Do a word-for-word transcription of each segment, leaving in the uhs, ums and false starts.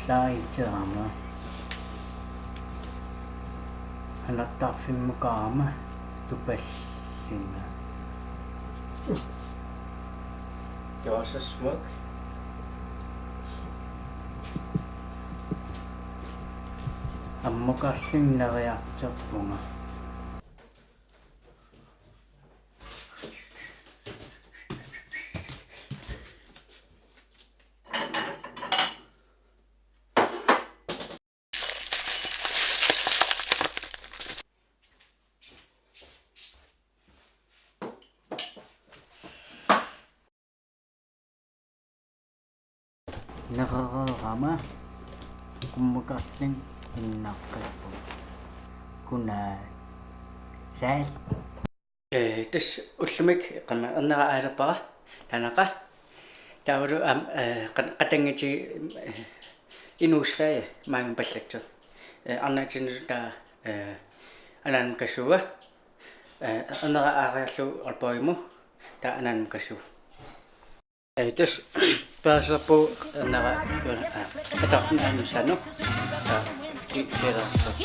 Taava iterama. Anartarfimmukarama tupallunga. Taava smoke. Ammukarluinnariartorpunga. Nerereerama qummukarlunga innaqqippunga. Kunaat. Saal. Ee, tassa ullumi qama ernera aalerpara, taannaqa. Taavalu aamma, ee, qat-, qatannguti, ee, inuusfaa maanga pallatsut. Ee, arnaatsinni taava, ee, anaanama kasuua. Ee, ernera aariarlugu Aalborgimut, taava anaanama kasuua. Ee, tassa peerserpu ernera, ee, ataarfimmi aamma saanu. Taava ki-, kiilaartoq.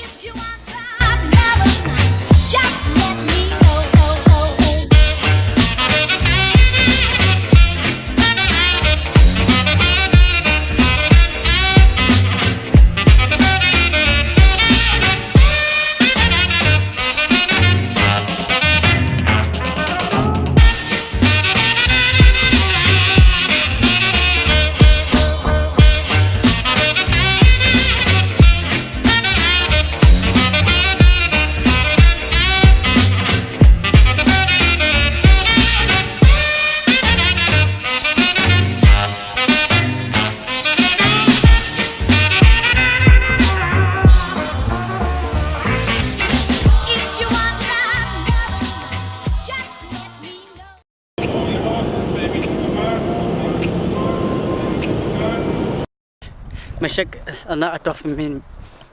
Massakkut ernera atuarfimmi-,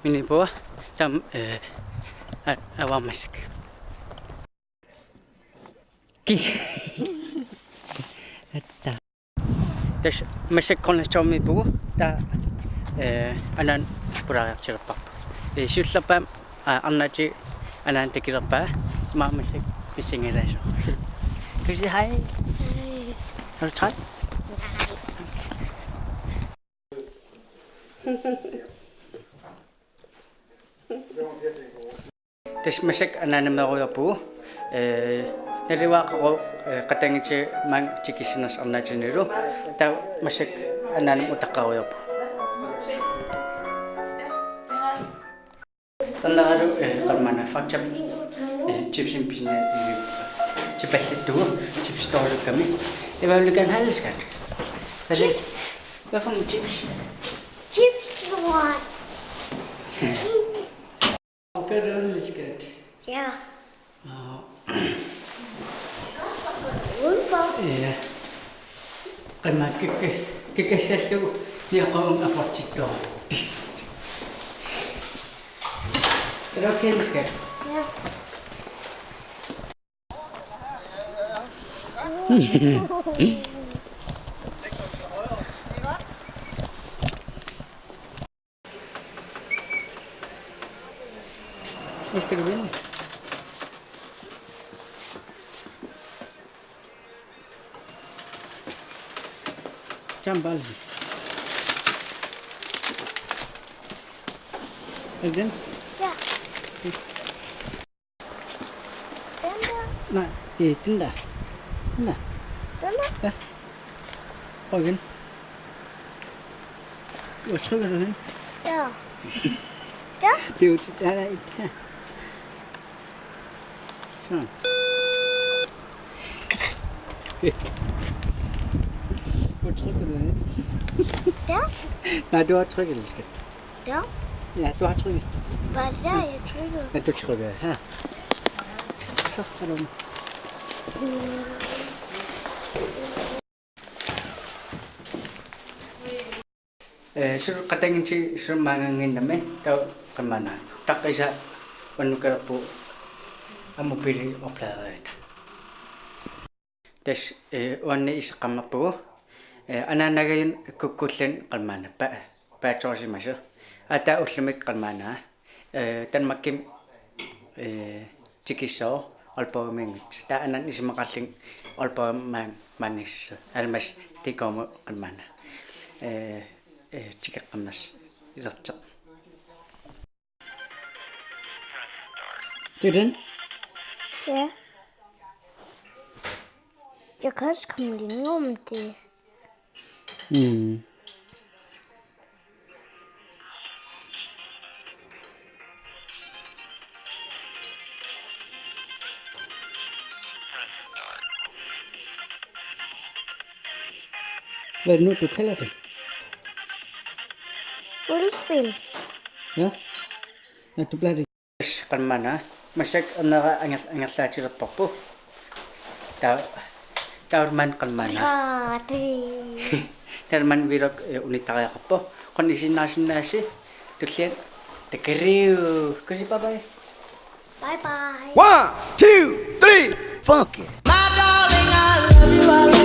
-minnippunga taama, ee, a-, avaammassak. Ki-. Atta. Tassa massakkut Grønlandstorvimiippugut taava, ee, anaana pulaariartilerparput. Ee, siullerpaamik, aa, arnaatigut anaana takulerpaa, immaqa massakkut pissangalaasoq. Kusi, hej. Hej. Er du træt? Nej. Tassa massakkut anaanammeerujoorpugut, ee, naluara qo-, ee, qatannguti maanga tikissinersoq arnaatinilu, taava massakkut anaanama utaqqerujoorpugut. Erneralu, ee, qallunaat Fakta, ee, chipsimik pisini, ee, tipallattugut, chipsitoorukkami. Hvad vil du gerne have, skat? Hvad vil- Chips. Hvad for nogle chips? Chips, you want. Kan du det, skat? Ja. Aa. Udenfor. Ja. Qimakka-, kikassallugu niaqavun aportittuarti. Er det okay, skat? Ja. Hvor skal du hen? Tag en bold. Er det den? Ja. Den der? Nej, det er den der. Den der. Den der? Ja. Prøv igen. Hvor trykker du hen? Der. Der? Det er jo der, der, der. Sådan. Hvor trykker du hen? Der? Nej, du har trykket, skat. Der? Ja, du har trykket. Hvad der, jeg trykkede? Ja, du trykker her. Så, hallo. Ee, suli qatannguti suli maannannginnami taava qammaana. Taqqisa uannukkalerpugut aamma mobiliopladerita. Tassa, ee, uannut iseqqammerpugut, ee, anaanagajunut kukkullugu qammaanappat. Paatsoorsimasoq. Ata ullumi qanmaanaa. Eh, Danmarkimi, eh, tikissooq Aalborgimiinngitsoq. Taava anaanat isumaqarlugit Aalborgimi maan-, maanngissasoq. Almas tikomu qanmaanaa. Eh, eh, tikeqqammersoq. Isertoq. Dylan? Ja. Jeg kan også komme længere om det. Mm. Hvad er det nu, du kalder det? Udspil. Ja? Ja, du blander det. Qanmaanaa. Massakkut ernera anger-, angerlaatilerparput. Taa-, taava maani qanmaanaa. Gratis. Taava maani vlog, eh, unittariaqarpoq. Qanoq isiginnaarsinnaassi. Tulliani. Takariu. Kusi, bye bye. Bye bye. One, two, three. Fuck it. My darling, I love you, I